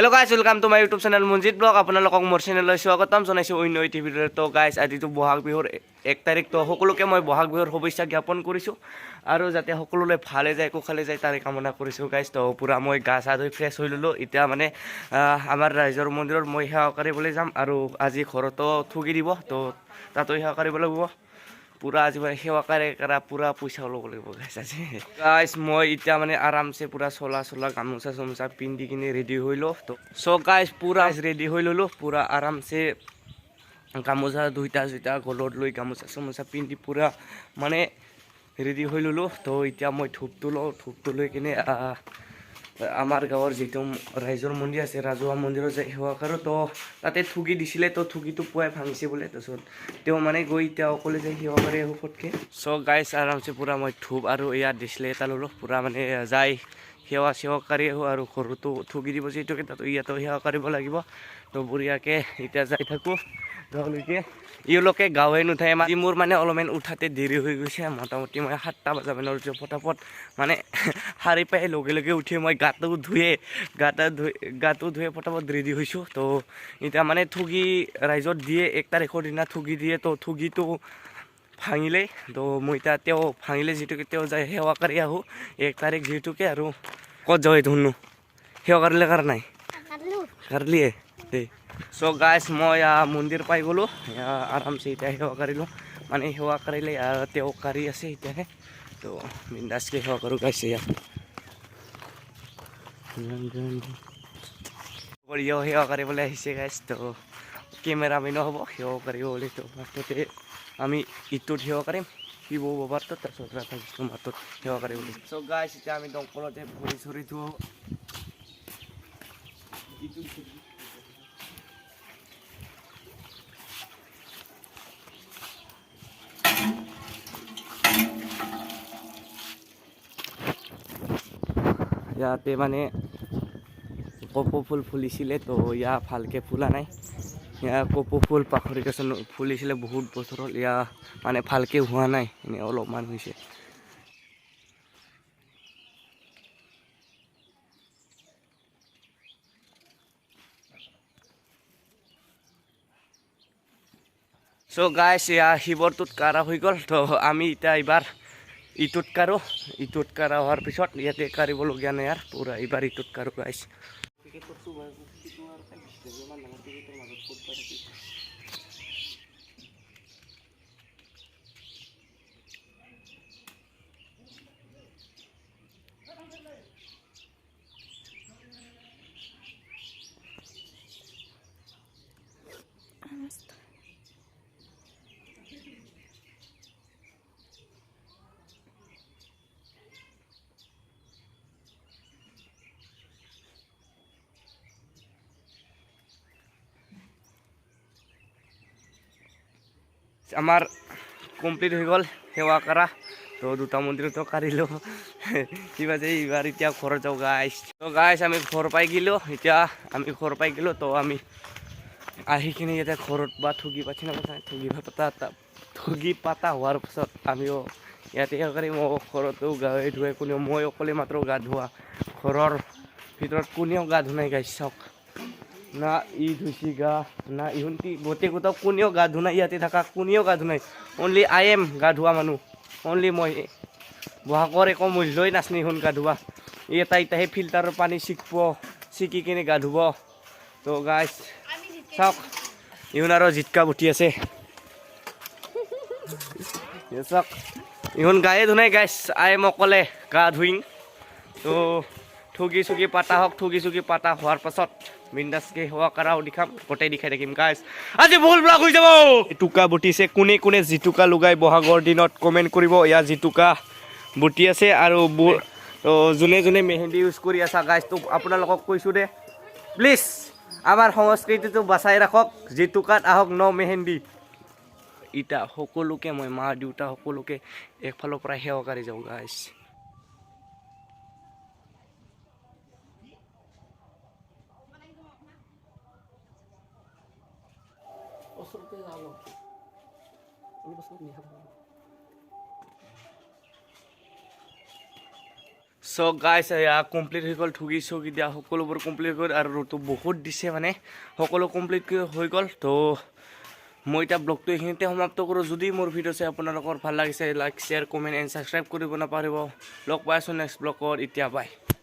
Hello guys, welcome to my YouTube channel Manjit Vlog. আপোনালোকক মোৰ চেনেললৈ স্বাগতম জনাইছোঁ অন্য এটি ভিডিঅ'ত। তো গাইজ, আজিতো বহাগ বিহুৰ 1 তাৰিখ। তো সকলোকে মই বহাগ বিহুৰ শুভেচ্ছা জ্ঞাপন কৰিছোঁ আৰু যাতে সকলোলৈ ভালে যায়, কুশলে যায়, তাৰে কামনা কৰিছোঁ গাইজ। তো পূৰা মই গা চা ধুই ফ্ৰেছ হৈ ল'লোঁ। এতিয়া মানে আমাৰ ৰাইজৰ মন্দিৰত মই সেৱা কৰিবলৈ যাম আৰু আজি ঘৰতো ঠগি দিব, তো তাতো সেৱা কৰিব লাগিব। পূৰা আজি মানে সেৱা কাৰে কৰা পূৰা পইচা ল'ব লাগিব গাইছ আজি। গাইছ, মই এতিয়া মানে আৰামছে পূৰা চলা চলা গামোচা চামোচা পিন্ধি কিনে ৰেডি হৈ লওঁ। তো চ' গাইছ, পূৰা ৰেডি হৈ ল'লোঁ। পূৰা আৰামছে গামোচা দুইটা দুইটা গলত লৈ, গামোচা চামোচা পিন্ধি পূৰা মানে ৰেডি হৈ ল'লোঁ। তো এতিয়া মই ধূপটো লওঁ। ধূপটো লৈ কিনে আমাৰ গাঁৱৰ যিটো ৰাইজৰ মন্দিৰ আছে, ৰাজহুৱা মন্দিৰত যাই সেৱা কৰোঁ। তো তাতে ঠগি দিছিলে, তো ঠগিটো পুৱাই ভাঙিছে বোলে। তাৰপিছত তেওঁ মানে গৈ এতিয়া অকলে যাই সেৱা কৰি আহোঁ ফটকে। চ' গাইছ, আৰামছে পূৰা মই ধূপ আৰু ইয়াত দিছিলে এটা ল'লোঁ। পূৰা মানে যাই সেৱা চেৱা কৰি আহোঁ আৰু ঘৰতো ঠগি দিব যিহেতুকে, তাতো ইয়াতো সেৱা কৰিব লাগিব। তো বঢ়িয়াকৈ এতিয়া যাই থাকোঁ গাঁৱলৈকে। এওঁলোকে গাঁৱে নুঠায়। আজি মোৰ মানে অলপমান উঠাতে দেৰি হৈ গৈছে। মোটামুটি মই 7টা বজা মানত উঠিছোঁ। ফটাফট মানে শাৰী পাই লগে লগে উঠি মই গাটো ধুয়ে ফটাফট ৰেডি হৈছোঁ। তো এতিয়া মানে ঠগি ৰাইজত দিয়ে, 1 তাৰিখৰ দিনা ঠগি দিয়ে। তো ঠগিটো ভাঙিলেই, তো মই এতিয়া তেওঁ ভাঙিলে যিহেতুকে তেওঁ যায় সেৱা কৰি আহোঁ, 1 তাৰিখ যিহেতুকে। আৰু ক'ত যাওঁ এইটো শুনো, সেৱা কৰিলে কাৰ নাই কাৰলিয়ে দেই। চ' গাইছ, মই মন্দিৰ পাই গ'লোঁ। আৰামছে এতিয়া সেৱা কৰিলোঁ। মানে সেৱা কৰিলে তেওঁ কাৰি আছে এতিয়াহে। তো বিন্দাছকৈ সেৱা কৰোঁ গাইছ। এয়া সেৱা কৰিবলৈ আহিছে গাইছ। তো কেমেৰামেনো হ'ব সেৱা কৰিব বুলি। তো ফাৰ্ষ্টতে আমি ইটোত সেৱা কৰিম, শিৱ বাবাৰটোত, তাৰপিছত ৰাধা কৃষ্ণ মাটোত সেৱা কৰিবলৈ। চ' গাইছ, এতিয়া আমি দমকলতে ভৰি চৰি ধুওঁ। ইটো ইয়াতে মানে কপৌ ফুল ফুলিছিলে, তো ইয়াৰ ভালকৈ ফুলা নাই। ইয়াৰ কপৌ ফুল পাখৰি গছত ফুলিছিলে, বহুত বছৰ হ'ল। ইয়াৰ মানে ভালকৈ হোৱা নাই, এনেই অলপমান হৈছে। চ' গাইছ, এয়া শিৱৰটোত কাৰা হৈ গ'ল। তো আমি এতিয়া এইবাৰ ইটোত কাৰো। ইটোত কাৰা হোৱাৰ পিছত ইয়াতে কাৰিবলগীয়া নাই আৰু পূৰা এইবাৰ ইটোত কাৰো গাইছ। আমাৰ কমপ্লিট হৈ গ'ল সেৱা কৰা। তো দুটা মন্দিৰতো কাৰিলোঁ কিবা যে। এইবাৰ এতিয়া ঘৰত যাওঁ গাইছ। তো গাইছ, আমি ঘৰ পাই গ'লোঁ। এতিয়া আমি ঘৰ পাই গ'লোঁ। তো আমি আহি কিনে ইয়াতে ঘৰত বা ঠগি পাতি নাপাতে, ঠগি পাতা হোৱাৰ পাছত আমিও ইয়াতে সেৱা কৰিম। ঘৰতো গায়ে ধুৱে কোনেও, মই অকলে মাত্ৰ গা ধোৱা। ঘৰৰ ভিতৰত কোনেও গা ধোৱা নাই গাইছ। চাওক না, ই ধুইছি গা না, ইহঁতি গোটেই গোটা কোনেও গা ধোৱা নাই। ইয়াতে থকা কোনেও গা ধোৱা নাই। অনলি I am গা ধোৱা মানুহ, অনলি মই। বহাগৰ একো মূল্যই নাচনি শুন গা ধোৱা। ই এটা এতিয়া সেই ফিল্টাৰৰ পানী চিকব, চিকি কিনে গা ধুব। তো গাইছ, চাওক, ইহঁত আৰু জিতকা উঠি আছে। চাওক, ইহঁত গায়ে ধুনাই গাইছ। I am অকলে গা ধুইং। তো ঠগি চুগি পাতা হওক। ঠগি চুগি পাতা হোৱাৰ পাছত বিন্দাছকে সেৱা কৰাও দেখাম, গোটেই দেখাই থাকিম গাইছ। আজি ভুল ব্লগ হৈ যাব। জেতুকা বটিছে। কোনে কোনে জেতুকা লগাই বহাগৰ দিনত, কমেণ্ট কৰিব। ইয়াৰ জেতুকা বটি আছে। আৰু তো যোনে যোনে মেহেন্দি ইউজ কৰি আছা গাইছ, তো আপোনালোকক কৈছোঁ দে, প্লিজ আমাৰ সংস্কৃতিটো বাচাই ৰাখক। জেতুকাত আহক, ন মেহেন্দি। ইতা সকলোকে মই মা দেউতা সকলোকে একফালৰ পৰা সেৱা কৰি যাওঁ গাইছ। ওচৰতে যাওঁ অলপ অলপ ওচৰত নিহা। চ' গাইছ, এয়া কমপ্লিট হৈ গ'ল। ঠগি চগি দিয়া সকলোবোৰ কমপ্লিট হৈ গ'ল আৰু ৰ'দটো বহুত দিছে, মানে সকলো কমপ্লিট হৈ গ'ল। তো মই এতিয়া ব্লগটো এইখিনিতে সমাপ্ত কৰোঁ। যদি মোৰ ভিডিঅ' চাই আপোনালোকৰ ভাল লাগিছে, like, share, comment and subscribe কৰিব নাপাহৰিব। লগ পাই আছোঁ নেক্সট ব্লগত। এতিয়া বাই।